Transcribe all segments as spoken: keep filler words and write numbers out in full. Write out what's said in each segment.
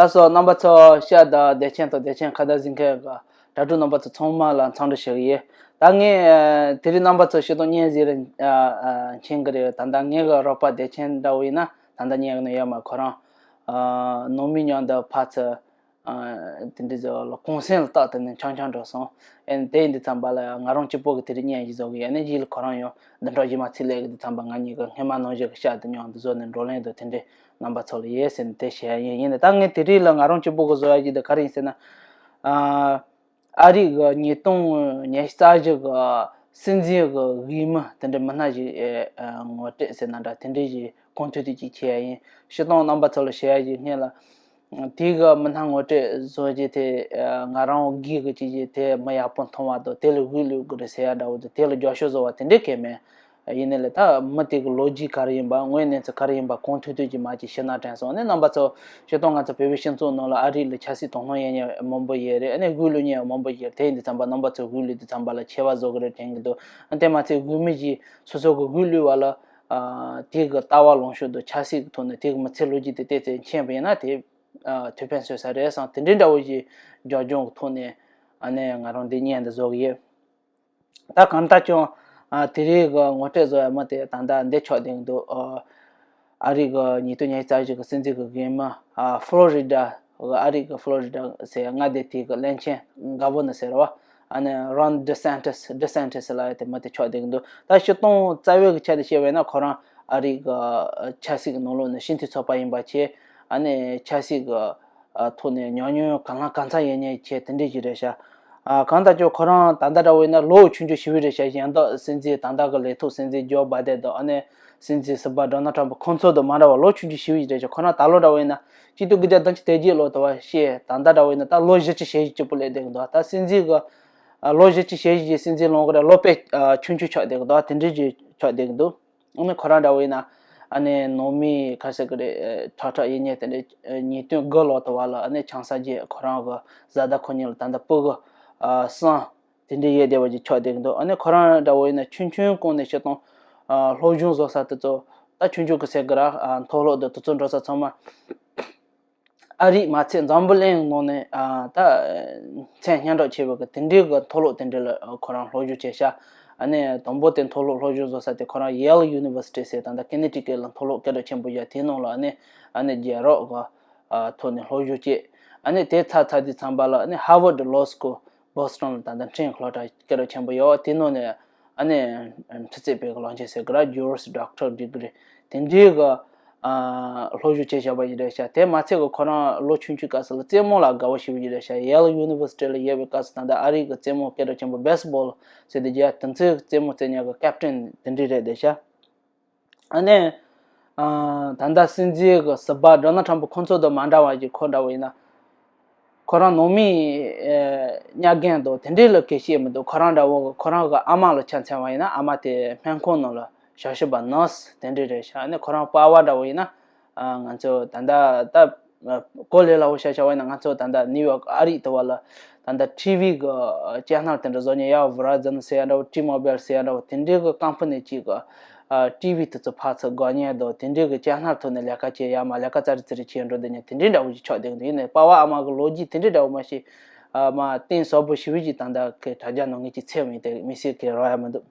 ལགས་སོ། རྣམ་པ་ཚོ་ཤ་དང་བདེ་ཆེན་དང་བདེ་ཆེན་ཁ་བརྡ་གཟིགས་མཁན་གྱི་དྲ་གྲོགས་རྣམ་པ་ཚོ་ཚང་མ་ལ་འཚམས་འདྲི་ཞུ་གི་ཡིན། ད་ངས་དེ་རིང་རྣམ་པ་ཚོ་སྤྱིར་བཏང་བརྙན་གཟིགས་རེ་མཁྱེན་གི་རེད། ད་ལྟ་ངའི་གི་རོགས་པ་བདེ་ཆེན་འདྲ་བོ་ཡིན་ན་ད་ལྟ་བརྙན་གི་ནང་ཡོད་མ། ཁོ་རང་ནང་མི་མཉམ་དུ་ཕར་ཚུར་དེ་འདྲའི་ཚོ་ལ་གུང་སེང་ལ་རྟགས་དེ་ནས་འཆམ་འཆམ་འགྲོ་སོང་། ཨེ་དེ་ཡིན་དུས་ཙམ་པ་ལ་ང་རང་གཅིག་པོ་གི་དེ་རིང་བརྙན་ཞིག་བཟོ་གི་ཡོད་ནས། གཞི་ལ་ཁོ་རང་ཡང་འདི་འདྲ་ཞིག་མ་ཚིག་ལས་གི་དུས་ཙམ་པ་ང་གཉིས་ཀྱི་སྔས་མ་ནང་བཞིན་གི་ཤ་དེ་མཉམ་དུ་བཟོ་ནས་འགྲོ་ལེན་དུ་དེ་འདྲའི་རྣམ་པ་ཚོ་ལ་ཡོད་ཟེར་ནས་དེ་བཤད་ཡ་ཡིན། ཡིན་ནས་ད་ངས་དེ་རིང་ལ་ང་རང་གཅིག་པོ་གི་བཟོ་ཡ་ཞིག་དེ་ག་རེ་ཡིན་ཟེར་ན། ཨ་ཨ་རིག་གི་ཉིས་སྟོང་ཉི་ཤུ་རྩ་བཞི་གི་སྲིད་འཛིན་གི་འོས་མི་དེ་འདྲའི་མི་སྣ་ཞིག་ཨེ་ངོ་སྤྲོད་ཟེར་ན་འདྲ། དེ་འདྲའི་ཞིག་གོང་ཐུག་ཐུག་ཅིག་བྱས་ཡ་ཡིན། སྤྱིར་བཏང་རྣམ་པ་ཚོ་ལ་བཤད་ཡ་ཞིག་སྔོན་ལ། དེ་གི་མི་སྣ་ངོ་སྤྲོད་བཟོ་རྒྱུ་དེ་ང་རང་སྒེར་གི་ཅིག་ཅིག་དེ་མི་ཡག་པོ་མཐོང་བ་དང་། དེ་ལ་འོས་བླུག་དགོས་རེད་ཟེར་ཡ་འདྲ་བོ་དང་། དེ་ལ་རྒྱབ་སྐྱོར་བཟོ་བ་དེ་འདྲའི་གལ་མེད། ཡིན་ནའི་ལས་ད་མི་དེ་གི་ལོ་རྒྱུས་ག་རེ་ཡིན་པ། དངོས་གནས་ཚུལ་ག་རེ་ཡིན་པ་གོང་ཐུག་ཐུག་ཅིག་མ་ཅིག་ཤེས་ན་དྲན་སོང་། ཨ་ནི་རྣམ་པ་ཚོ་སྤྱིར་བཏང་ང་ཚོ་བོད་པའི་སྤྱི་ཚོགས་ནང་ལ་ཨ་རི་ལ་ཆབ་སྲིད་དོ་སྣང་ཡོད་མཁན་མང་པོ་ཡོད་རེད། ཨ་ནི་འོས་བླུག་མཁན་ཡང་མང་པོ་ཡོད་རེད། དེ་ཡིན་དུས་ཙམ་པ་རྣམ་པ་ཚོས་འོས་བླུག་དུས་ཙམ་པ་ལ་ཁྱད་པར་བཟོ་གི་རེད་དྲན་གི་འདུག། ཨ་དེ་མ་ཚད་འོས་མི་གིས་སོ་སོ་གི་འོས་བླུག་པ་ལ་ཨ་དེ་གི་ལྟ་བ་ལངས་ཕྱོགས་དང་ཆབ་སྲིད་ཀྱི་ཐོག་ནས་དེ་གི་མི་ཚེ་ལོ་རྒྱུས་དེ་ཏོག་ཙམ་མཁྱེན་པ་ཡིན་ན་དེ་ཨ་ཐུགས་ཕན་གསོས་ས་རེད་བསམ། དེ་འདྲའི་འདྲ་བོ་ཞིག་རྒྱབ་ལྗོངས་ཀྱི་ཐོག་ནས་ཨ་ནི་ང་རང་འདི་བརྙན་འདི་བཟོ་གི་ཡོད། ད་གང་ལྟར་ཀྱང་ཨ་དེ་རིང་གི་ངོ་སྤྲོད་བཟོ་ཡ་མི་དེ་ད་ལྟ་འདི་ཆགས་བསྡད་འདུག། ཨ་ཨ་རི་གི་ཉིས་སྟོང་ཉི་ཤུ་རྩ་བཞི་གི་སྲིད་འཛིན་གི་འོས་མི་ཨ་ཧྥ་ལོ་རི་ཌ་གི། ཨ་རི་གི་ཧྥ་ལོ་རི་ཌ་ཟེར་མངའ་སྡེ་དེ་གི་བློན་ཆེན་ག་བོ་ན་ཟེར་བ། ཨ་ནི་རོན་ཌི་སན་ཊི་སི། ཌི་སན་ཊི་སི་ལབ་ཡ་དེ་མི་དེ་ཆགས་བསྡད་འདུག། ད་སྤྱིར་བཏང་རྩ་བའི་གི་ཆ་ནས་བཤད་པ་ཡིན་ན་ཁོ་རང་ཨ་རི་གི་ཆབ་སྲིད་ཀྱི་ནང་ལོགས་ནས་སྤྱི་འཐུས་ཚོགས་པ་ཡིན་པ་བྱས། ཨ་ནི་ཆབ་སྲིད་ཀྱི་ཨ་ཐོག་ནས་ཉམས་མྱོང་གང་ལ་གང་འཚམ་ཡོད་མཁན་བྱས་དེ་འདྲ་ཞིག་རེད་ཤག། ཨ་གང་ལྟར་ཀྱང་ཁོ་རང་ད་ལྟ་འདྲ་བོ་ཡིན་ན་ལོ་ཆུང་ཆུང་ཞེ་པོ་རེད་ཤག། གཞན་དག་སྲིད་འཛིན་ད་ལྟ་གི་ལས་ཐོག་སྲིད་འཛིན་ཇོ་བྷའི་ཌེན་དང་། ཨ་ནི་སྲིད་འཛིན་ཟུར་པ་ཌོ་ནལ་ཊམ་པ་ཁོང་ཚོ་དང་མ་འདྲ་བ་ལོ་ཆུང་ཆུང་ཞེ་པོ་ཞིག་རེད་ཤག། ཁོ་རང་ད་ལོ་འདྲ་བོ་ཡིན་ན་གཅིག་སྟོང་དགུ་བརྒྱ་བདུན་ཅུ་དོན་བརྒྱད་ལོ་དུ་བ་བཤད། ད་ལྟ་འདྲ་བོ་ཡིན་ན་ད་ལོ་བཞི་བཅུ་ཞེ་བཞི་གཅིག་པོ་སླེབས་བསྡད་ཀྱི་འདུག། ད་སྲིད་འཛིན་གི་ཨ་ལོ་བཞི་བཅུ་ཞེ་བཞི་ཞིག་སྲིད་འཛིན་ལངས་གི་རེད། ལོ་དཔེ་ཨ་ཆུང་ཆུང་ཆགས་བསྡད་ཀྱི་འདུག། དེ་འདྲ་ཞིག་ཆགས་བསྡད་ཀྱི་འདུག། ཨ་ནི་ཁོ་རང་འདྲ་བོ་ཡིན་ན་ཨ་ནི་ནང་མི་ག་རེ་ཟེར་གི་རེད། ཁྲག་ཁྲག་ཡིན་མཁན་དེ་འདྲ། ཉིས་སྟོང་དགུ་ལོ་དུ་བ་ལ་ཨ་ནི་ཆང་ས་རྒྱས་ཁོ་རང་གི་བཟའ་ཟླ་ཁོ་གཉིས་ལ་ད་ལྟ་སྤུ་གུ་ཨ་གསུམ་དེ་འདྲ་ཡོད་བསྡད་པ་ཅིག་ཆགས་བསྡད་ཀྱི་འདུག། ཨ་ནི་ཁོ་རང་འདྲ་བོ་ཡིན་ན་ཆུང་ཆུང་གོང་ནས་སྤྱིར་བཏང་ཨ་སློབ་སྦྱོང་བཟོ་ས་དེ་ཚོ། ད་ཆུང་ཆུང་གི་ཟེར་གི་ར། ཨ་མཐོ་སློབ་དང་དེ་ཚོ་འགྲོ་ས་ཚང་མ་ཨ་རི་མ་ཚད་འཛམ་བུ་གླིང་ནང་ནས་ཨ་ད་མཚན་སྙན་གྲགས་ཆེ་བའི་གི་དེ་འདྲའི་གི་མཐོ་སློབ་དེ་འདྲ་ལ་ཁོ་རང་སློབ་སྦྱོང་བྱས་ཤག། ཨ་ནི་དང་པོ་དེ་མཐོ་སློབ་སློབ་སྦྱོང་བཟོ་ས་དེ་ཁོ་རང་ཡེལ་ཡུ་ནི་ཝར་སི་ཊི་ཟེར། ད་ལྟ་ཀེ་ནེ་ཊི་ཀེཊ་ལ་མཐོ་སློབ་སྐད་གྲགས་ཆེན་པོ་ཡོད། དེའི་ནང་ལ་ཨ་ནི་ཨ་ནི་རྒྱལ་རབས་གི་ཨ་ཐོག་ནས་སློབ་སྦྱོང་བྱས། ཨ་ནི་དེ་ཚར་ཚར་དུས་ཙམ་པ་ལ་ཨ་ནི་ཧར་ཝརཌ་ལོ་སི་ཀུལ་བྷོ་སི་ཊོན་ལ་ད་ལྟ་ཕྲན་སློབ་གྲྭ་སྐད་གྲགས་ཆེན་པོ་ཡོད། དེའི་ནང་ནས་ཨ་ནི་འཕྲུལ་རྩལ་པའི་གི་ལག་ཁྱེར་ཟེར་གི་ར། ཇུ་རིས་ཌོག་ཊར་ཌི་གི་རི་དེ་འདྲའི་གི་ཨ་སློབ་སྦྱོང་བྱས་བཞག་པ་ཞིག་རེད་ཤག། དེ་མ་ཚད་གི་ཁོ་རང་ལོ་ཆུང་ཆུང་སྐབས་སུ་ལ་རྩེད་མོ་ལ་དགའ་བོ་ཞེ་པོ་ཞིག་རེད་ཤག། ཡེལ་ཡུ་ནི་ཝར་སི་ཊི་ལ་ཡོད་པའི་སྐབས་སུ་ད་ལྟ་ཨ་རི་གི་རྩེད་མོ་སྐད་གྲགས་ཆེན་པོ་བེ་སི་བོལ་ཟེར་དེ་རྒྱ་དེ་ཚོའི་རྩེད་མོ་རྩེ་མཁན་གི་ཀེབ་ཊན་དེ་འདྲ་རེད་བསྡད་ཤག། ཨ་ནི་ཨ་ད་ལྟ་སྲིད་འཛིན་གི་ཟུར་པ་ཌོ་ནལ་ཊམ་པ་ཁོང་ཚོ་དང་མ་འདྲ་བ་ཞིག་ཁོ་འདྲ་བོ་ཡིན་ན། ཁོ་རང་ནང་མིའི་ཨེ་གཉའ་རྒན་དང་དེ་འདྲའི་ལ་སྐད་བཤད་མི་འདུག། ཁོ་རང་འདྲ་བོ་གི་ཁོ་རང་གི་ཨ་མ་ལ་ཆ་མཚོན་པ་ཡིན་ན། ཨ་མ་དེ་སྨན་ཁང་ནང་ལ་ཞབས་ཞུ་བ་ནར་སི་དེ་འདྲ་རེད་ཤག། ཨ་ནི་ཁོ་རང་པ་ཕ་འདྲ་བོ་ཡིན་ན་ཨ་ང་ཚོ་ད་ལྟ་ད་གོ་ལས་སླ་བོ་བཤད་བྱ་བ་ཡིན་ན། ང་ཚོ་ད་ལྟ་ནིའུ་ཡོག་ཨ་རི་དུ་བ་ལ་ད་ལྟ་ཊི་ཝི་གི་ཅེ་ནལ་དེ་འདྲ་བཟོ་མཁན་ཡ། ཝི་ར་ཛོན་ཟེར་ཡ་འདྲ་བོ། ཊི་མོ་བེལ་ཟེར་ཡ་འདྲ་བོ། དེ་འདྲའི་གི་ཀམ་པ་ནི་གཅིག་གི་ཨ་ཊི་ཝི་དེ་ཚོ་ཕར་ཚུར་དགོས་མཁན་དང་། དེ་འདྲའི་གི་ཅེ་ནལ་ཐོག་ནས་ལས་ཀ་བྱེད་ཡ་མ། ལས་ཀ་ཙ་རི་ཙི་རི་བྱེད་འགྲོ་བསྡད་མཁན་དེ་འདྲའི་འདྲ་བོ་ཞིག་ཆགས་བསྡད་ཀྱི་འདུག། ཡིན་ནའི་པ་ཕ་ཨ་མ་གི་ལོ་རྒྱུས་དེ་འདྲའི་འདྲ་བོ་མ་ཞིག་ཨ་མ་གཏིང་ཟབ་པོ་ཞེ་པོ་ཞིག་ད་ལྟ་གི་དྲ་རྒྱ་ནང་ངས་ཅིག་འཚོལ་མི་དེ་མི་སྲིད་ཀྱི་རོགས་ཡ་མི་འདུག།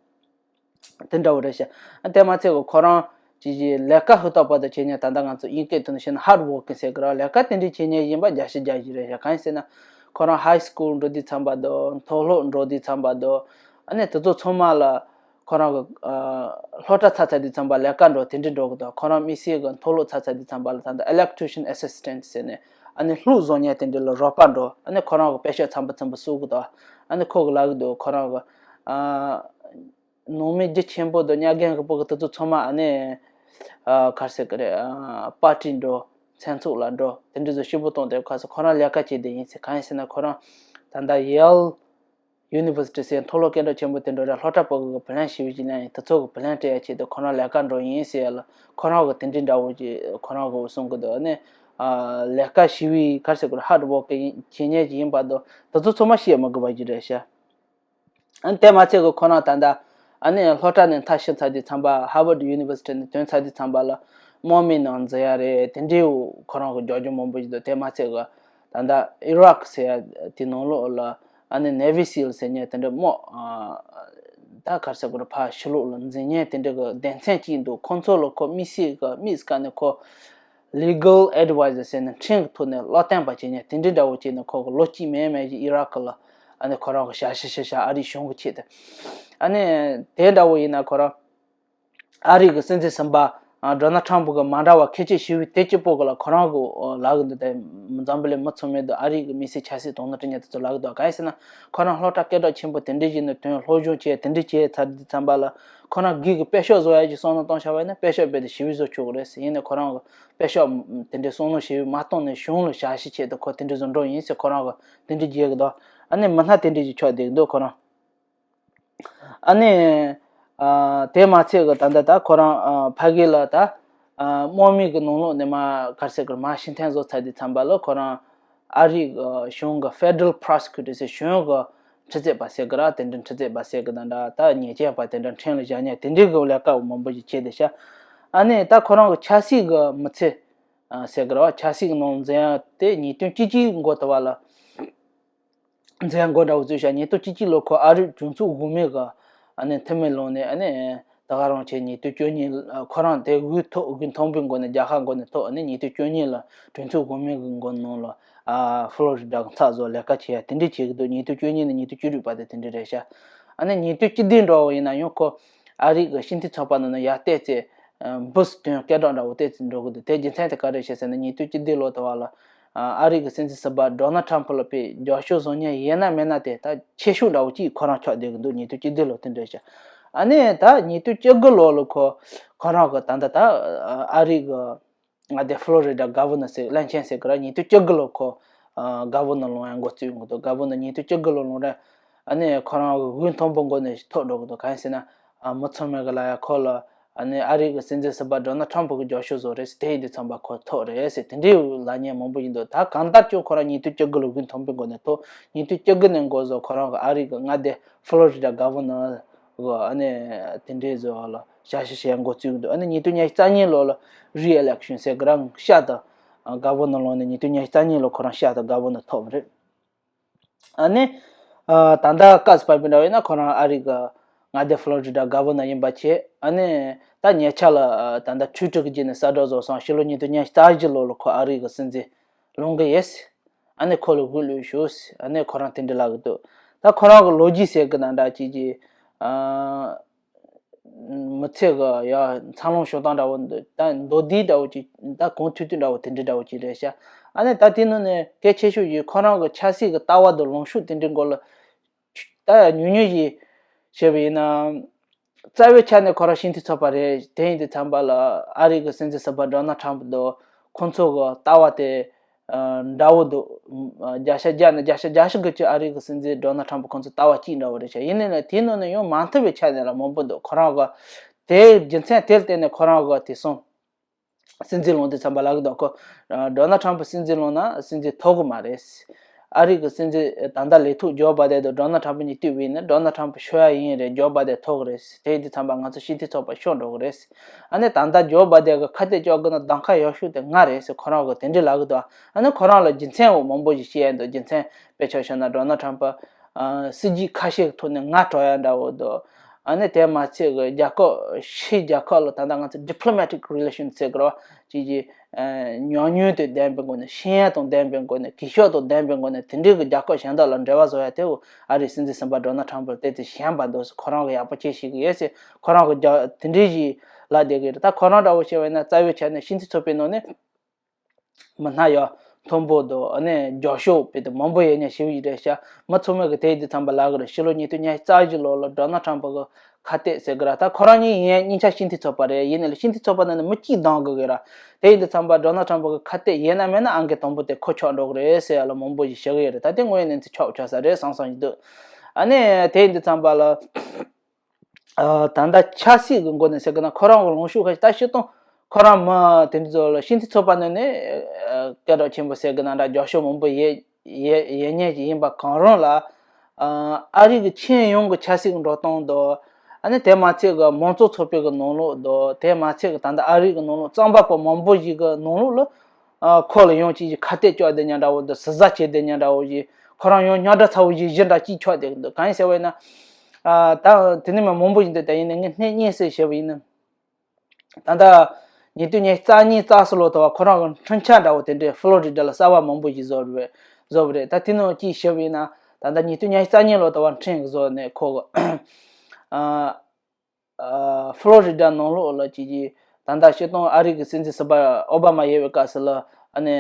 དེ་འདྲ་བོ་རེད་ཤག། དེ་མ་ཚད་གི་ཁོ་རང་ཅིག་ཅིག་ལས་ཀ་ཧུར་ཐག་པ་དང་བྱེད་མཁན། ད་ལྟ་ང་ཚོ་དབྱིན་སྐད་ཐོག་ནས་བཤད་ན་ཧར་ཌི་ཝོར་ཀིང་ཟེར་གི་ར། ལས་ཀ་དེ་འདྲའི་བྱེད་མཁན་ཡིན་པ་རྒྱ་ཆེ་རྒྱ་ཆེ་རེད་ཤག། གང་ཡིན་ཟེར་ན་ཁོ་རང་ཧའི་སི་ཀུལ་འགྲོ་དུས་ཙམ་པ་དང་། མཐོ་སློབ་འགྲོ་དུས་ཙམ་པ་དང་། ཨ་ནི་དེ་ཚོ་ཚང་མ་ལ་ཁོ་རང་གི་ཨ་སློབ་གྲྭ་ཚར་ཚར་དུས་ཙམ་པ་ལས་ཀ་འགྲོ་དེ་འདྲ་འགྲོ་གི་འདུག། ཁོ་རང་དམིགས་བསལ་གི་མཐོ་སློབ་ཚར་ཚར་དུས་ཙམ་པ་ལ་ད་ལྟ་ཨི་ལེག་ཊི་རི་ཤན་ཨེ་སི་སི་ཊེན་ཊི་ཟེར་ནས་ཨ་ནི་གློག་བཟོ་མཁན་དེ་འདྲ་ལ་རོགས་པ་འགྲོ། ཨ་ནི་ཁོ་རང་གི་པེ་ཤག་ཚང་པོ་ཚང་པོ་བསུབ་གི་འདུག། ཨ་ནི་ཁོ་གི་ལབ་གི་འདུག། ཁོ་རང་གི་ཨ་ནང་མི་རྒྱུ་ཆེན་པོ་དང་གཉའ་རྒན་གི་སྤུ་གུ་དེ་ཚོ་ཚང་མ་ཨ་ནི་ཨ་ག་རེ་ཟེར་གི་རེད། ཨ་པར་ཊི་འགྲོ། མཚན་ཚོགས་ལ་འགྲོ། དེ་འདྲ་ཚོ་ཞེ་པོ་གཏོང་བསྡད་ཁ་སང་ཁོ་རང་ལས་ཀ་བྱེད་བསྡད་ཡིན་ཟེར། གང་ཡིན་ཟེར་ན་ཁོ་རང་ད་ལྟ་ཡེལ་ཡུ་ནི་ཝར་སི་ཊི་ཟེར་མཐོ་སློབ་སྐད་གྲགས་ཆེན་པོ་དེ་འགྲོ་ར། སློབ་གྲྭ་སྤུ་གུ་གི་བུ་ལོན་ཞེ་པོ་ཅིག་ལེན་ཡིན། དེ་ཚོ་གི་བུ་ལོན་སྤྲད་ཡ་ཆེད་དུ་ཁོ་རང་ལས་ཀ་འགྲོ་ཡིན་ཟེར་ཡ་ལ་ཁོ་རང་གི་དེ་འདྲའི་འདྲ་བོ་ཅིག་ཁོ་རང་གི་གསུང་གི་འདུག། ཨ་ནི་ཨ་ལས་ཀ་ཞེ་པོ་ག་རེ་ཟེར་དགོས་རེད། ཧར་ཌི་ཝོར་ཀིང་བྱེད་མཁན་ཅིག་ཡིན་པ་དང་དེ་ཚོ་ཚང་མ་བཤད་མི་དགོས་པ་ཅིག་རེད་ཤག། ཨ་ནི་དེ་མ་ཚད་གི་ཁོ་རང་ད་ལྟ་ཨ་ནི་སློབ་གྲྭ་ནས་མཐར་ཕྱིན་ཚར་དུས་ཙམ་པ། ཧར་ཝརཌ་ཡུ་ནི་ཝར་སི་ཊི་ནས་ཐོན་ཚར་དུས་ཙམ་པ་ལ་ དམག་མིའི་ནང་འཛུལ་ཡ་རེད། དེ་འདྲའི་ཁོ་རང་གི་རྒྱབ་ལྗོངས་མང་པོ་ཞིག་འདུག་དེ་མ་ཚད་གི་ད་ལྟ་ཨི་རག་ཟེར་ཡ་དེ་ནང་ལོགས་ལ་ཨ་ནི་Navy SEAL ཟེར་མཁན་དེ་འདྲ་དམག་ད་ག་རེ་ཟེར་དགོས་རེད། ཕར་ཕྱི་ལོགས་ལ་འཛུལ་མཁན་དེ་འདྲ་གི་སྡེ་ཚན་གཅིག་འདུག་ཁོང་ཚོ་ལ་ཁོ་དམིགས་བསལ་གི་དམིགས་བཀར་ནས་ཁོ་Legal Advisor ཟེར་ནས་ཁྲིམས་ཀྱི་ཐོག་ནས་བློ་བརྟན་པ་བྱེད་མཁན་དེ་འདྲའི་འདྲ་བོ་བྱས་ནས་ཁོ་གི་ལོ་གཅིག་མན་མན་ཞིག་ཨི་རག་ལ་ཨ་ནི་ཁོ་རང་གི་ཞབས་ཕྱི་ཞུ་ཤག་ཨ་རིའི་གཞུང་གི་ཆེད་དུ། ཨ་ནི་དེ་འདྲ་བོ་ཡིན་ན་ཁོ་རང་ཨ་རི་གི་སྲིད་འཛིན་གསུམ་པ་ཨ་Donald Trump གི་མ་འདྲ་བ་ཁ་ཤས་ཞུ་བའི་དེ་གཅིག་པོ་གི་ལ་ཁོ་རང་གི་ལབ་གི་འདུག་དེ་འཛམ་བུ་གླིང་མི་ཚང་མས་འདུག་ཨ་རི་གི་མི་སེར་ཆབ་སྲིད་དོན་དང་འབྲེལ་མཁན་དེ་ཚོ་ལབ་གི་འདུག་གང་ཡིན་ཟེར་ན་ཁོ་རང་སློབ་གྲྭ་སྐད་གྲགས་ཆེན་པོ་དེ་འདྲ་ཞིག་ནས་ཐོན། སློབ་སྦྱོང་བྱས་དེ་འདྲ་བྱས་ཚར་དུས་ཙམ་པ་ལ་ཁོ་རང་སྒེར་གི་པེ་ཤག་བཟོ་ཡ་ཅིག་བསམ་བློ་གཏོང་བྱ་བ་ཡིན་ན་པེ་ཤག་རྦད་དེ་ཞེ་པོ་བཟོ་ཆོག་གི་རེད་ཟེར། ཡིན་ནའི་ཁོ་རང་གི་པེ་ཤག་དེ་འདྲ་བསམ་བློ་ཞེ་པོ་མ་གཏོང་ནས་གཞུང་ལ་ཞབས་ཕྱི་ཆེད་དུ་ཁོ་དེ་འདྲ་བཟོ་འགྲོ་ཡིན་ཟེར་ཁོ་རང་གི་དེ་འདྲ་བརྗོད་གི་འདུག་ཨ་ནི་མི་སྣ་དེ་འདྲ་ཞིག་ཆགས་བསྡད་གི་འདུག་ཁོ་རང་། ཨ་ནི། ཨ། དེ་མ་ཚད་གི་ད་ལྟ་ད་ཁོ་རང་ཨ་ཕ་གི་ལ་ད་ཨ་དམག་མི་གི་ནང་ལོགས་ནས་མར་ག་རེ་ཟེར་དགོས་རེད། མར་ཕྱིར་འཐེན་བཟོ་ཚར་དུས་ཙམ་པ་ལ་ཁོ་རང་ཨ་རི་གི་གཞུང་གི་Federal Prosecutor ཟེར་གཞུང་གི་ཁྲི་རྩོད་པ་ཟེར་གི་ར། དེ་འདྲ་ཁྲི་རྩོད་པ་ཟེར་གི་ད་འདྲ་ད་ཉེས་ཅན་པ་དེ་འདྲ་ཁྲིམས་ལ་བཞག་ཉན་དེ་འདྲའི་གི་ལས་ཀ་མང་པོ་ཞིག་བྱས་བསྡད་ཤག་ཨ་ནི་ད་ཁོ་རང་གི་ཆབ་སྲིད་གི་མི་ཚེ་ཨ་ཟེར་གི་ར་བ། ཆབ་སྲིད་གི་ནང་འཛུལ་ཡ་དེ་ཉིས་སྟོང་བཅུ་གཅིག་འགོ་དུ་བ་ལ། མཛད་སྒོ་འདྲ་བོ་བཙུགས་ཤག་ཉིས་སྟོང་བཅུ་གཅིག་ལོ་ཁོ་ཨ་རིའི་གྲོས་ཚོགས་འོག་མའི་གི་ཨ་ནི་འཐུས་མི་ལོན་ནས་ཨ་ནི་ད་ག་རང་བྱས། ཉིས་སྟོང་བཅུ་གཉིས་ཁོ་རང་དེ་དབུས་ཐོག་དབུས་མཐོན་པོའི་སྒོ་ནས་རྒྱལ་ཁབ་སྒོ་ནས་ཐོབ། ཨ་ནི་ཉིས་སྟོང་བཅུ་གཉིས་ལ་གྲོས་ཚོགས་འོག་མའི་གི་སྒོ་ནང་ལ་ཨ་ཧྥ་ལོ་རི་ཌ་གི་ཚགས་བཟོ་ལས་ཀ་བྱེད་ཡ་དེ་འདྲ་བྱེད་གི་འདུག་ཉིས་སྟོང་བཅུ་གཉིས་ནས་ཉིས་སྟོང་བཅུ་དྲུག་བར་དུ་དེ་འདྲ་རེད་ཤག་ཨ་ནི་ཉིས་སྟོང་བཅུ་བདུན་འགྲོ་བ་ཡིན་ན་ཡང་ཁོ་ཨ་རི་གི་སྤྱི་འཐུས་ཚོགས་པ་ནང་ནས་ཡར་བསྟན་ཚེ་འབུ་སི་ཐོན་སྐད་གྲགས་འདྲ་བོ་བསྟན་ཚེ་འགྲོ་གི་འདུག་དེ་རྒྱུ་མཚན་དེ་ག་རེ་རེད་ཟེར་ན་ཉིས་སྟོང་བཅུ་བདུན་ལོ་དུ་བ་ལ། ཨ་རི་གི་སྲིད་འཛིན་གསུམ་པ་ཌོ་ནལ་ཊམ་ཕ་ལ་དཔེ་རྒྱབ་སྐྱོར་བཟོ་མཁན་ཡིན་ན་མིན་ན་དེ་ད་ཆེ་ཤོས་འདྲ་བོ་གཅིག་ཁོ་རང་ཆགས་བསྡད་ཀྱི་འདུག་ཉིས་སྟོང་བཅུ་བདུན་ལོ་དེ་འདྲ་ཤག་ཨ་ནི་ད་ཉིས་སྟོང་བཅུ་དགུ་ལོ་ལ་ཁོ་ཁོ་རང་གི་ད་ལྟ་ད་ཨ་རི་གི་ང་དེ་ཧྥ་ལོ་རི་ཌ་ག་ཝར་ནར་ཟེར་བློན་ཆེན་ཟེར་གི་ར། ཉིས་སྟོང་བཅུ་དགུ་ལོ་ཁོ་ག་ཝར་ནར་ལོན་ཡ་འགོ་བཙུགས་ཡོང་གི་འདུག་ག་ཝར་ནར་ཉིས་སྟོང་བཅུ་དགུ་ལོ་ལོན་ར། ཨ་ནི་ཁོ་རང་གི་དབུས་མཐོན་པོ་འགོ་ནས་ཐོབ་འགྲོ་གི་འདུག་གང་ཡིན་ཟེར་ན་ཨ་མི་ཚང་མས་གི་ལ་ཡ་ཁོ་ལ། ཨ་ནི་ཨ་རི་གི་སྲིད་འཛིན་གསུམ་པ་ཌོ་ནལ་ཊམ་ཕ་གི་རྒྱབ་སྐྱོར་བཟོ་རེད་ཟེར། དེ་ཡིན་དུས་ཙམ་པ་ཁོ་ཐོབ་རེད་ཟེར་དེ་འདྲའི་ལབ་མཁན་མང་པོ་ཡིན་འདུག་ད་གང་ལྟར་ཀྱང་ཁོ་རང་ཉིས་སྟོང་བཅུ་དགུ་ལོ་དབུས་མཐོན་པོའི་སྒོ་ནས་ཐོབ། ཉིས་སྟོང་བཅུ་དགུ་ནས་འགོ་བཟུང་ཁོ་རང་གི་ཨ་རི་གི་མངའ་སྡེ་ཧྥ་ལོ་རི་ཌ་ག་ཝར་ནར་གི་ཨ་ནི་དེ་འདྲའི་བཟོ་བ་ལ་ཞབས་ཞུ་བྱེད་འགོ་བཙུགས་འདུག་ཨ་ནི་ཉིས་སྟོང་ཉི་ཤུ་རྩ་གཉིས་ལོ་ལ་རི་ཨི་ལེག་ཤན་ཟེར་གི་རང་ཤར་དུ་ག་ཝར་ནར་ལོན་ནས་ཉིས་སྟོང་ཉི་ཤུ་རྩ་གཉིས་ལོ་ཁོ་རང་ཤར་དུ་ག་ཝར་ནར་ཐོབ་པ་རེད། ཨ་ནི། ཨ་ད་ལྟ་སྐབས་སུ་བབས་པའི་འདྲ་བས་ན་ཁོ་རང་ཨ་རི་གི་མངའ་སྡེ་ཧྥ་ལོ་རི་ཌ་ག་ཝར་ནར་ཡིན་པ་བྱས། ཨ་ནི་ད་ཉེ་ཆར་ལ་ཨ་ད་ལྟ་ཊུའི་ཊར་གྱི་རྗེས་ནས་གསལ་བསྒྲགས་བཟོ་སོང་། ཕྱི་ལོ་ཉིས་སྟོང་ཉི་ཤུ་རྩ་བཞི་ལོ་ལ་ཁོ་ཨ་རི་གི་སྲིད་འཛིན་ལོན་གི་ཡིན། ཨ་ནི་ཁོ་ལ་འོས་བླུགས་ཤོག་ཨ་ནི་ཁོ་རང་དེ་འདྲ་ལབ་གི་འདུག་ད་ཁོ་རང་གི་ལོ་རྒྱུས་ཟེར་གི་ན་འདྲ་ཅིག་གི་ཨ། མི་ཚེ་གི་ཡ་འཚར་ལོངས་བྱུང་སྟངས་འདྲ་བོ་འདི་ད་མདོར་བསྡུས་འདྲ་བོ་ཅིག་ད་གོང་ཐུང་ཐུང་འདྲ་བོ་དེ་འདྲ་འདྲ་བོ་ཅིག་རེད་ཤག་ཨ་ནི་ད་དེ་ནང་ནས་གལ་ཆེ་ཤོས་ཀྱི་ཁོ་རང་གི་ཆབ་སྲིད་ཀྱི་ལྟ་བ་དང་ལངས་ཕྱོགས་དེ་འདྲའི་སྐོར་ལ་ད་ཉུང་ཉུང་ཞིག་བཤད་པ་ཡིན་ན། རྩ་བའི་ཆ་ནས་ཁོ་རང་སྤྱི་འཐུས་ཚོགས་པ་རེད། དེ་ཡིན་དུས་ཙམ་པ་ལ་ཨ་རི་གི་སྲིད་འཛིན་གསར་པ་ཌོ་ནལ་ཊམ་ཕ་དང་ཁོང་ཚོ་གི་ལྟ་བ་དེ། ཨ་འདྲ་བོ་འདུག་བརྒྱ་ཆ་བརྒྱ་ནས་བརྒྱ་ཆ་བརྒྱ་ཞིག་གི་ཅིག་ཨ་རི་གི་སྲིད་འཛིན་ཌོ་ནལ་ཊམ་ཕ་ཁོང་ཚོ་ལྟ་བ་གཅིག་འདྲ་བོ་རེད་ཤག་ཡིན་ནའི་ལས་དེའི་ནང་ནས་ཡང་མ་མཐུན་པའི་ཆ་ནས་ལ་མང་པོ་འདུག་ཁོ་རང་གི་དེའི་རྒྱུ་མཚན་དེར་བརྟེན་ནས་ཁོ་རང་གི་དེ་སོང་སྲིད་འཛིན་ལོན་དུས་ཙམ་པ་ལབ་གི་འདུག་ཁོ་ཨ་ཌོ་ནལ་ཊམ་ཕ་སྲིད་འཛིན་ལོན་ན་སྲིད་འཛིན་ཐོབ་གི་མ་རེད། ཨ་རི་གི་སྲིད་འཛིན་ད་ལྟ་ལས་ཐོག་ཇོ་བྷ་དན་དང་ཌོ་ནལ་ཊམ་ཕ་གཉིས་བསྟུན་པ་ཡིན་ན་ཌོ་ནལ་ཊམ་ཕ་ཤོར་ཡ་ཡིན་རེད། ཇོ་བྷ་དན་ཐོབ་གི་རེད། དེ་ཡིན་དུས་ཙམ་པ་ང་ཚོ་སྤྱི་འཐུས་ཚོགས་པ་ཤོར་འགྲོ་གི་རེད། ཨ་ནི་ད་ལྟ་ཇོ་བྷ་དན་གི་ཁ་གཏད་གཅོག་དགོས་ན་གདམ་ཁ་ཡག་ཤོས་དེ་ང་རེད་ཟེར་ཁོ་རང་གིས་དེ་འདྲ་ལབ་གི་འདུག་ཨ་ནི་ཁོ་རང་ལ་རྒྱུ་མཚན་འོ་མང་པོ་ཞིག་བཤད་ཡ་འདུག་རྒྱུ་མཚན་དཔེ་ཆ་བཞག་ན་ཌོ་ནལ་ཊམ་ཕ་ཨ་སྲིད་ཇུས་ཁ་ཤས་ཀྱི་ཐོག་ནས་ང་གྲོགས་ཡ་འདྲ་བོ་འདུག་ཨ་ནི་དེ་མ་ཚད་གི་རྒྱལ་ཁབ་ཕྱིའི་རྒྱལ་ཁབ་ལ་ད་ལྟ་ང་ཚོ་diplomatic relation ཟེར་གི་རེད་བ། ཅིག་ཅིག་ཨ་ཉམས་མྱོང་དང་ལྡན་པའི་སྒོ་ནས། ཤེས་ཡོན་དང་ལྡན་པའི་སྒོ་ནས། གུས་ཞབས་དང་ལྡན་པའི་སྒོ་ནས་དེ་འདྲའི་གི་རྒྱལ་ཁབ་གཞན་དག་ལ་འབྲེལ་བ་བཟོ་ཡ་དེ་འོ་ཨ་རིའི་སྲིད་འཛིན་གསུམ་པ་ཌོ་ནལ་ཊམ་ཕ་ལ་བལྟས་ཏེ་ཞན་པ་འདུག་ཁོ་རང་གིས་ཡག་པོ་བྱས་ཤེས་ཀྱི་ཡོད་ཟེར་ཁོ་རང་གིས་རྒྱ་དེ་འདྲའི་ཞིག་ལབ་བསྡད་ཀྱི་རེད། ད་ཁོ་རང་འདྲ་བོ་བྱས་པ་ཡིན་ན་རྩ་བའི་ཆ་ནས་སྤྱི་འཐུས་ཚོགས་པའི་ནང་ནས་མི་སྣ་ཡང་མཐོན་པོ་འདུག་ཨ་ནི་རྒྱབ་སྐྱོར་དཔེ་དེ་མང་པོ་ཡོད་མཁན་ཞིག་རེད་ཤག་མི་ཚང་མས་གི་དེ་ཡིན་དུས་ཙམ་པ་ལབ་གི་རེད། ཕྱི་ལོ་ཉིས་སྟོང་ཉི་ཤུ་རྩ་བཞི་ལོ་ལ་ཌོ་ནལ་ཊམ་ཕ་གི་ཁ་གཏད་ཟེར་གི་ར། ད་ཁོ་རང་གཉིས་ཡིན་གཉིས་ཆ་སྤྱི་འཐུས་ཚོགས་པ་རེད། ཡིན་ནའི་ལ་སྤྱི་འཐུས་ཚོགས་པ་ནང་ནས་མི་གཅིག་འདང་གི་གི་ར། དེ་ཡིན་དུས་ཙམ་པ་ཌོ་ནལ་ཊམ་ཕ་གི་ཁ་གཏད་ཡིན་ན་མིན་ན་ཨང་ཀི་དང་པོ་དེ་ཁོ་ཆགས་འགྲོ་གི་རེད་ཟེར་ཡ་ལ་མང་པོ་ཞིག་བཤད་གི་ཡོད་རེད། ད་དེ་དངོས་ཡོད་གནས་ཚུལ་ཆགས་ཆགས་ས་རེད་བསམ་བསམ་ཞིག་འདུག་ཨ་ནི་དེ་ཡིན་དུས་ཙམ་པ་ལ། ཨ་ད་ལྟ་ཆབ་སྲིད་ཀྱི་སྒོ་ནས་ཟེར་གི་ན་ཁོ་རང་གི་ལངས་ཕྱོགས་ཁ་ཤས་ད་སྤྱིར་བཏང་ཁོ་རང་མི་དེ་ཚོ་ལ་སྤྱི་འཐུས་ཚོགས་པ་ནང་ནས་ཨ་སྐད་གྲགས་ཆེན་པོ་ཟེར་གི་ན་འདྲ་རྒྱབ་སྐྱོར་མང་པོ་ཡོད་ཡོད་ཡོད་མཁན་ཞིག་ཡིན་པ་གང་རུང་ལ། ཨ་ཨ་རི་གི་ཁྱོན་ཡོངས་ཀྱི་ཆབ་སྲིད་ཀྱི་འགྲོ་སྟངས་དང་ ཨ་ནི་དེ་མ་ཚད་གི་མང་གཙོ་ཚོགས་པའི་གི་ནང་ལོགས་དང་། དེ་མ་ཚད་གི་ད་ལྟ་ཨ་རི་གི་ནང་ལོགས་རྩམ་པ་པོ་མང་པོ་ཞིག་གི་ནང་ལོགས་ལ་ཨ་ཁོ་ལ་ཡང་ཅིག་ཁ་གཏད་གཅོག་བསྡད་ཉག་འདྲ་བོ་དང་། ཟུར་ཟ་བྱེད་བསྡད་ཉག་འདྲ་བོ་ཞིག་ཁོ་རང་ཡང་རྙོག་དྲ་ཚ་བོ་ཞིག་ཞི་འདྲ་ཅིག་ཆགས་བསྡད་ཀྱི་འདུག་གང་ཡིན་ཟེར་བ་ཡིན་ན། ཨ་ད་དེ་ནས་མ་མང་པོ་ཞིག་འདུག་ད་ཡིན་ནའི་ངས་སྣེ་གཉིས་ཙམ་བཤད་པ་ཡིན་ན། ད་ལྟ་ཉིས་སྟོང་ཉི་ཤུ་རྩ་གཉིས་རྩ་གསུམ་ལོ་དུ་བ་ཁོ་རང་གི་འཕྲིན་ཆ་འདྲ་བོ་དེ་འདྲའི་ཕློ་རི་ཌ་ལ་གསར་བ་མང་པོ་ཞིག་བཟོ་རེད། བཟོ་བ་རེད། ད་དེ་ནང་གཅིག་བཤད་པ་ཡིན་ན། ད་ལྟ་ཉིས་སྟོང་ཉི་ཤུ་རྩ་གཉིས་ལོ་དུ་བ་འཕྲིན་བཟོས་ནས་ཁོ་གི་ཨ་ཨ་ཕློ་རི་ཌ་ནང་ལོགས་ལ་ཅིག་གིས་ད་ལྟ་སྤྱིར་བཏང་ཨ་རི་གི་སྲིད་འཛིན་ཟུར་པ་ཨོ་བྷ་མ་ཡོད་པའི་སྐབས་སུ་ལ་ཨ་ནི་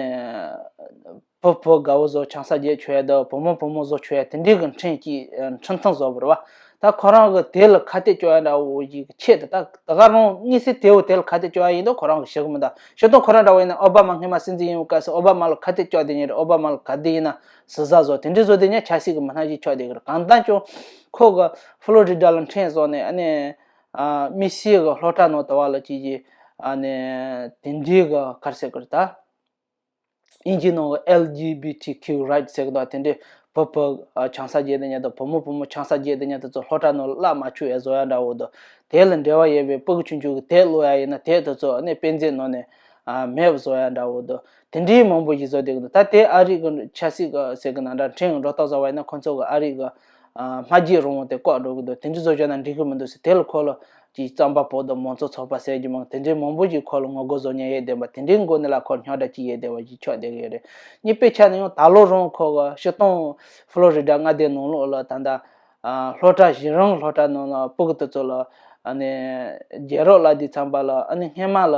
བུ་བུ་དགའ་བོ་ཚོ་ཆང་ས་རྒྱག་བཅུག་ཡ་དང་། བུ་མོ་བུ་མོ་བཟོ་བཅུག་ཡ་དེ་འདྲའི་གི་འཕྲིན་གྱི་འཕྲིན་ཐུང་བཟོ་བ་རེད་བ། ད་ཁོ་རང་གི་དེ་ལ་ཁ་གཏད་གཅོག་ཡ་འདྲ་བོ་ཞིག་ཆེད་དུ། ད་ད་ག་རང་དངོས་སུ་དེ་བོ་དེ་ལ་ཁ་གཏད་གཅོག་ཡ་ཡིན་དུས་ཁོ་རང་གི་ཞུ་གི་མི་འདུག་སྤྱིར་བཏང་ཁོ་རང་འདྲ་བོ་ཡིན་ན་ཨོ་བྷ་མ་སྔོན་མ་སྲིད་འཛིན་ཡིན་པའི་སྐབས་སུ་ཨོ་བྷ་མ་ལ་ཁ་གཏད་གཅོག་བསྡད་མཁན་རེད། ཨོ་བྷ་མ་ལ་ག་དེ་ཡིན་ན་ཟུར་ཟ་བཟོ་དེ་འདྲའི་བཟོ་བསྡད་མཁན་ཆབ་སྲིད་ཀྱི་མི་སྣ་ཞིག་ཆགས་བསྡད་ཀྱི་རེད། གང་ལྟར་ཀྱང་ཁོ་གི་ཕློ་རི་ཌ་ལ་འཕྲིན་བཟོས་ནས་ཨ་ནི་ཨ་དམིགས་བསལ་གྱི་སློབ་གྲྭ་ནང་དུ་བ་ལ་ཅིག་གིས་ཨ་ནི་དེ་འདྲའི་གི་ག་རེ་ཟེར་དགོས་རེད་ད། དབྱིན་ཇིའི་ནང་གི་ཨེལ་ཇི་བི་ཊི་ཀིའུ་རའིཊ་ཟེར་གི་འདུག་དེ་འདྲའི་བུ་བུ་ཨ་ཆང་ས་རྒྱག་བསྡད་མཁན་དང་། བུ་མོ་བུ་མོ་ཆང་ས་རྒྱག་བསྡད་མཁན་དེ་ཚོ་སློབ་གྲྭ་ནང་ལ་བརླག་མ་བཅུག་ཡ་བཟོ་ཡ་འདྲ་བོ་དང་། དེ་ལ་འབྲེལ་བ་ཡོད་པའི་སྤུ་གུ་ཆུང་ཆུང་གི་དེབ་ཀློག་ཡ་ཡིན་ན་དེབ་དེ་ཚོ་ཨ་ནི་དཔེ་མཛོད་ནང་ནས་ཨ་མེད་པ་བཟོ་ཡ་འདྲ་བོ་དང་། དེ་འདྲའི་མང་པོ་ཞིག་བཟོ་བསྡད་ཀྱི་འདུག་ད་དེ་ཨ་རི་གི་ཆབ་སྲིད་ཀྱི་ཟེར་གི་ན་འདྲ། འཕྲིན་གྱི་འགྲོ་སྟངས་བཟོ་བ་ཡིན་ན་ཁོ་ཚོ་གི་ཨ་རི་གི་ཨ་སྨྲ་བརྗོད་རང་དབང་དེ་བཀག་འགྲོ་གི་འདུག་དེ་འདྲ་བཟོ་བྱས་ན་འགྲིག་གི་མི་འདུག་ཟེར། དེ་ལ་ཁོ་ལ་ཅིག་རྩམ་པ་པོ་དང་མང་གཙོ་ཚོགས་པ་ཟེར་རྒྱུ་མང་དེ་འདྲའི་མང་པོ་ཞིག་ཁོ་ལ་ངོ་རྒོལ་བཟོ་མཁན་ཡོད་བསྡད་པ་དེ་འདྲའི་སྒོ་ནས་ལ་ཁོ་རྙོག་དྲ་ཅིག་ཡོད་བསྡད་པ་ཞིག་ཆགས་བསྡད་ཀྱི་ཡོད་རེད། གཉིས་པའི་ཆ་ནས་ཡང་ད་ལོ་རང་ཁོ་གི་སྤྱིར་བཏང་ཕློ་རི་ཌ་མངའ་སྡེ་ནང་ལོགས་ལ་ད་ལྟ་ཨ་སློབ་གྲྭ་གཞན་རིགས་སློབ་གྲྭ་ནང་ལ་སྤུ་གུ་དེ་ཚོ་ལ་ཨ་ནི་རྒྱལ་རབས་བསླབ་དུས་ཙམ་པ་ལ་ཨ་ནི་སྔོན་མ་ལ་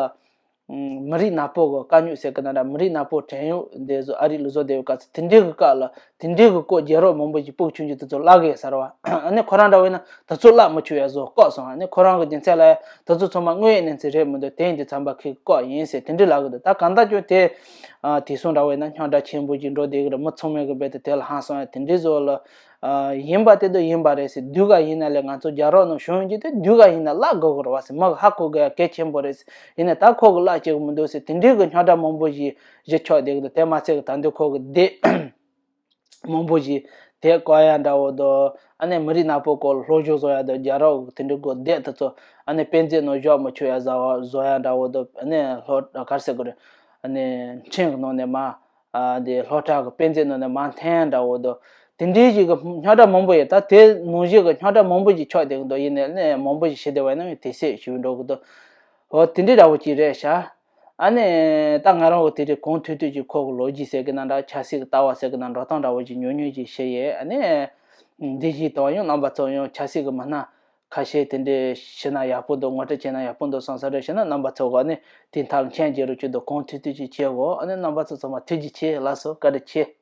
མི་རིགས་ནག་པོ་གི་དཀའ་རྙོག་ཟེར་གི་ན་འདྲ། མི་རིགས་ནག་པོ་བྲན་གཡོག་འདི་ཚོ་ཨ་རི་ལ་བཟོ་བསྡད་པའི་སྐབས་སུ་དེ་འདྲའི་གི་སྐབས་ལ་དེ་འདྲའི་གི་སྐོར་རྒྱལ་རབས་མང་པོ་ཞིག་སྤུ་གུ་ཆུང་ཆུང་དེ་ཚོ་བསླབ་གི་ཡོད་ས་རེད་བ། ཨ་ནི་ཁོ་རང་འདྲ་བོ་ཡིན་ན་དེ་ཚོ་བསླབ་མི་ཆོག་ཡ་བཟོ་བཀག་སོང་། ཨ་ནི་ཁོ་རང་གི་རྒྱུ་མཚན་ལ་དེ་ཚོ་ཚང་མ་དངོས་ཡོད་གནས་ཚུལ་རེད་མི་འདུག་དེ་ཡིན་དུས་ཙམ་པ་ཁོས་བཀག་ཡིན་ཟེར་དེ་འདྲ་ལབ་གི་འདུག་ད་གང་ལྟར་ཀྱང་དེ་ཨ་དེང་སང་འདྲ་བོ་ཡིན་ན་རྙོག་དྲ་ཆེན་པོ་ཞིག་འགྲོ་བསྡད་གི་རེད། མི་ཚང་མས་གི་རྦད་དེ་དེ་ལ་ཧང་སང་ཡ་དེ་འདྲའི་བཟོ་ལ། ཨ་ཡིན་པ་དེ་དུ་ཡིན་པ་རེད་ཟེར། དུས་ག་ཡིན་ན་ལས་ང་ཚོ་རྒྱལ་རབས་ནང་བྱུང་ཡོད་ཀྱི་དེ་དུས་ག་ཡིན་ན་བསླབ་དགོས་ཀྱི་རེད་བ་ཟེར། མི་གི་ཧ་གོ་དགོས་ཡ་གལ་ཆེན་པོ་རེད་ཟེར། ཡིན་ནའི་ད་ཁོ་གི་བསླབ་བྱེད་ཀྱི་མི་འདུག་ཟེར། དེ་འདྲའི་གི་རྙོག་དྲ་མང་པོ་ཞིག་ཞིག་ཆགས་བསྡད་ཀྱི་འདུག་དེ་མ་ཚད་གི་ད་འདི་ཁོ་གི་དེབ་མང་པོ་ཞིག་དེབ་བཀག་ཡ་འདྲ་བོ་དང་། ཨ་ནི་མི་རིགས་ནག་པོ་སྐོར་ལ་སློབ་སྦྱོང་བཟོ་ཡ་དང་། རྒྱལ་རབས་དེ་འདྲའི་སྐོར་དེབ་དེ་ཚོ་ཨ་ནི་དཔེ་མཛོད་ནང་བཞག་མི་ཆོག་ཡ་བཟོ་བཟོ་ཡ་འདྲ་བོ་དང་། ཨ་ནི་སློབ་ག་རེ་ཟེར་དགོས་རེད། ཨ་ནི་འཕྲིན་གི་ནང་ནས་མར། ཨ་དེ་སློབ་གྲྭ་གི་དཔེ་མཛོད་ནང་ནས་མར་འཐེན་འདྲ་བོ་དང་། དེ་འདྲའི་ཞིག་གི་རྙོག་དྲ་མང་པོ་ཡོད། ད་དེ་ནང་བཞིན་གི་རྙོག་དྲ་མང་པོ་ཞིག་ཆགས་བསྡད་ཀྱི་འདུག་ཡིན་ནའི་ནས་མང་པོ་ཞིག་བྱེད་བསྡད་པ་ཡིན་ན་དེ་སེ་ཞུ་འགྲོ་གི་འདུག་འོ་དེ་འདྲའི་འདྲ་བོ་ཅིག་རེད་ཤག་ཨ་ནི་ད་ང་རང་གི་དེ་རིང་གོང་དུས་དུས་ཀྱི་ཁོ་གི་ལོ་རྒྱུས་ཟེར་གི་ན་འདྲ། ཆབ་སྲིད་ཀྱི་ལྟ་བ་ཟེར་གི་ན་འགྲོ་སྟངས་འདྲ་བོ་ཅིག་ཉུང་ཉུང་ཅིག་བཤད་ཡས། ཨ་ནི་འདི་བཞིན་དང་ཡང་རྣམ་པ་ཚོ་ཡང་ཆབ་སྲིད་ཀྱི་མི་སྣ་ཁ་ཤས་དེ་འདྲའི་བྱས་ན་ཡག་པོ་འདུག་ངོ་སྤྲོད་བྱས་ན་ཡག་པོ་འདུག་བསམ་ས་རེད། བྱས་ན་རྣམ་པ་ཚོ་ག་ནས་དེ་མཐའ་ལ་མཆན་རྒྱག་རོགས་བྱེད་དང་། གོང་དུས་དུས་ཀྱི་བྱེད་དགོས། ཨ་ནི་རྣམ་པ་ཚོ་ཚང་མ་ཐུགས་རྗེ་ཆེ། ལགས་སོ། བཀའ་དྲིན་ཆེ།